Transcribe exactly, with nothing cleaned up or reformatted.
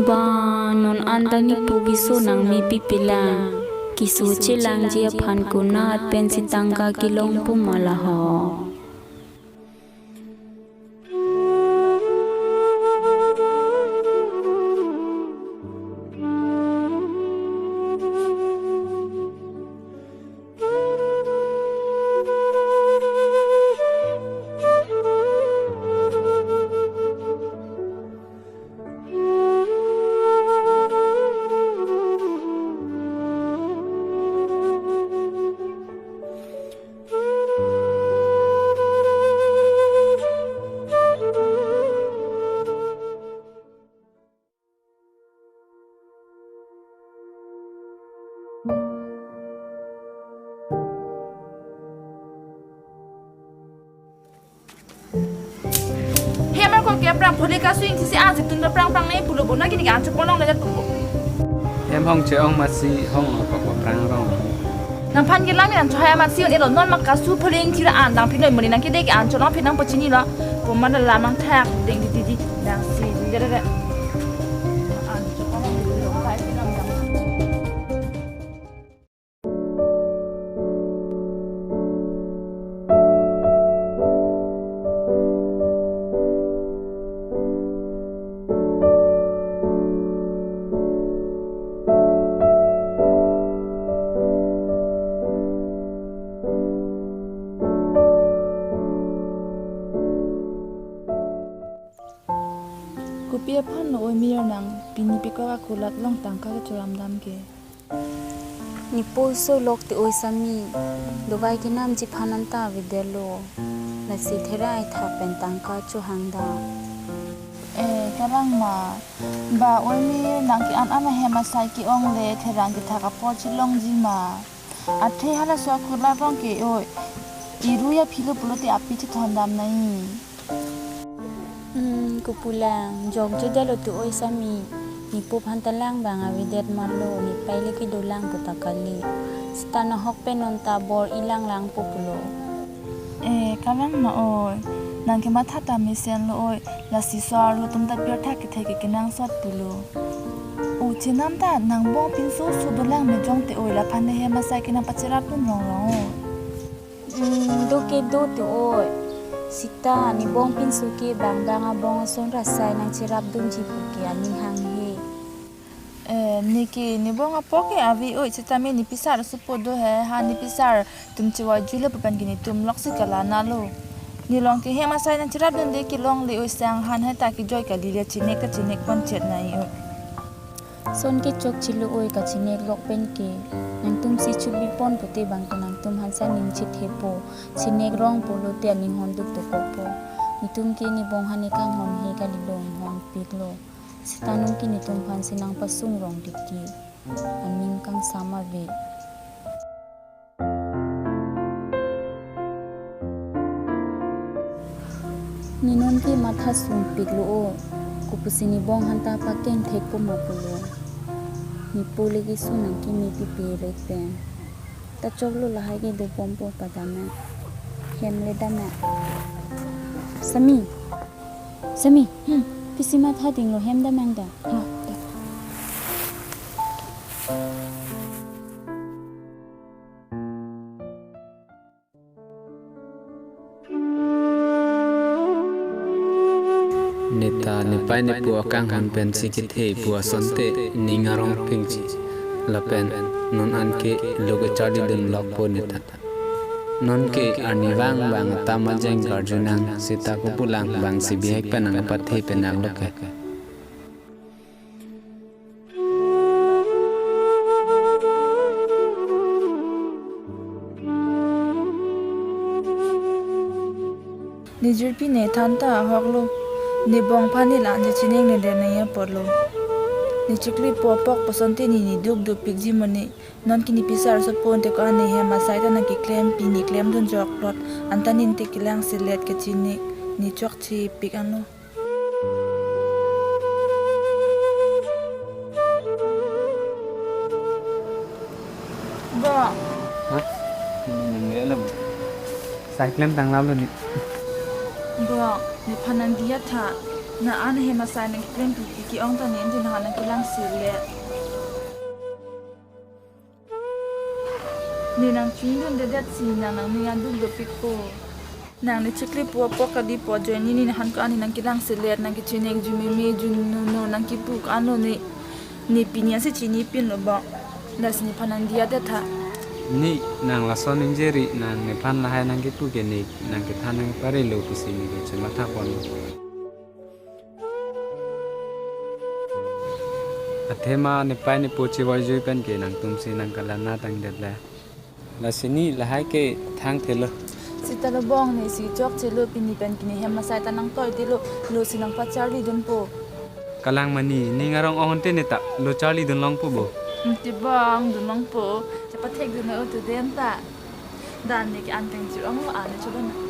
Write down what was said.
Ba, non anta nipu keso nangmepipe lang. Keso chelangji aphan konat pensi tangka kelong puma la ho. He amar ko ke prang phole kasu ingthisi aji tun prang prang nai pulo bona kini ke anchot ponlongle jat pulo. Hem hong che-ong masi hong apok prang rong. Nangphan kelang an chohai amatsi on elo non ma kasu phole ingthir an nangphin noi muni nangkede ke anchot nangphin nangpachinilo. Poma la lamang thak ding di di di nangsi di di di. Kopi aphan lo oi mir nang pini pekok akulat long tangka kechoram dam ke. Nipo so lok ti oi sami, dovai kenamji phan anta avedetlo. Lasi therai thap pen tangka chohang dam. Eh, kalang ma. Ba oi mir nang ke an an ahem asai ke-ong le therang kethak apor chelongji ma. Athe halaso akulat rong ke oi. Iru ya philo pulote api chethon dam nai. Hmm, kopi lang, jok jodelo tu oi sami. Nipo phan ta lang bang avedet marlo, nepai le kedolang puta kali. Seta nahok pen non ta bor-i lang lang po pulo. Eh, kalang ma oi. Nang kematha ta mesenlo oi. Lasi so-arlo atum ta pirtha kethe ke kenangsot pulo. O chenam ta nang bong pinso so dolang mejong te oi laphan le hem asai ke nangpacherap dun rong rong oi. Hmm, do ke do tu oi. Seta ne bong pinso ke bang bang abong ason rasai nangcherap dunji pu ke aning hanghe. Eh, ne ke ne bong apok ke ave oi seta me ne pisar supo do he ha ne pisar atum chewai jule pu pen ke netum loksi kalanalo. Ne long ke hem asai nangcherap dunde kelongle oi sang han he ta kejoi kali le chinek ta chinek pon chet nai oi. Son ke chokchelo oi kachinek lok pen ke. Nangtum si chubi pon pote bang ke nangtum hansa ning chithepo. Chinek rong pulote aning hon duk tokokpo. Netum ke ne bong hane kanghon he kalilo hon piklo. Seta non ke netum phan si nangpasung rong titi. Aning kangsam ave. Ne non ke matha sungpiklo o, kopusi ne bong hanta pakeng thek puma pulo. Nipo le keso nangkemepipe ret pen. Ta choklo lahai ke dobompo padam nang. Hem le dam nang. Sami. Sami. Hmm. Pisi matha dinglo hem dam nang ta. Ah, da. Neta nepai nepo akanghon pensi kethe pu asonte ning arong pingji. Lapen non anke lo kecharli dun lokpo neta. Non ke arnivang vang atam ajeng karju nang seta kopi lang bang si bihek pen nangpathe pen nang lo ke. Ne jirpi ne than ta ahok lo. Ne bong aphan ne la-an je chiningnedet nangji apotlo. Ne chikli po apok pu asonte ne ne duk duk pikji mone. Non ke ne pisar supo te ko-an ne hem asai ta nangkeklempi ne klemdun joklot. Anta ninte kelang selet kachini ne chokche pik anlo. Bo. Ha? Nang le alam. Sai klem tanglo ni. Bo, nephan nangdiya tha. Na an hem asai nangklempipe ke-ong ta ne, nangji nang nangkelangselet. Ne nangchingdundedet si nang nangning aduk dopikpo. Nang ne chiklepo apok kalipo ajoine ne nanghan ko-an ne nangkelangselet, nangkechinek jumeme junono nangkepu ko-an lo ne. Ne pini ansi chinipinlo bo. Lasi nephan nangdiyadet tha. Ne nang lason ingjeri, nang nephan lahai nangkepu ke ne nangkethan nangparelo pusi ne ke chemathaponlo. Athema nepei nepo chevorjui pen ke nangtumsi nangkalanatangdet le. Lasi ne lahai ke thangthelo. Sita lo bong, ne si chokchelo, pini pen pini hem asai ta nangtoidetlo, lo si nangpacharlidunpo. Kalang mani, ning arong ong ante ne ta lo charlidun longpo bo. Nti bong, dun longpo. Chepathekdun lo tu den ta. Dan ne ke an kangchir ong lo, an ne choba na.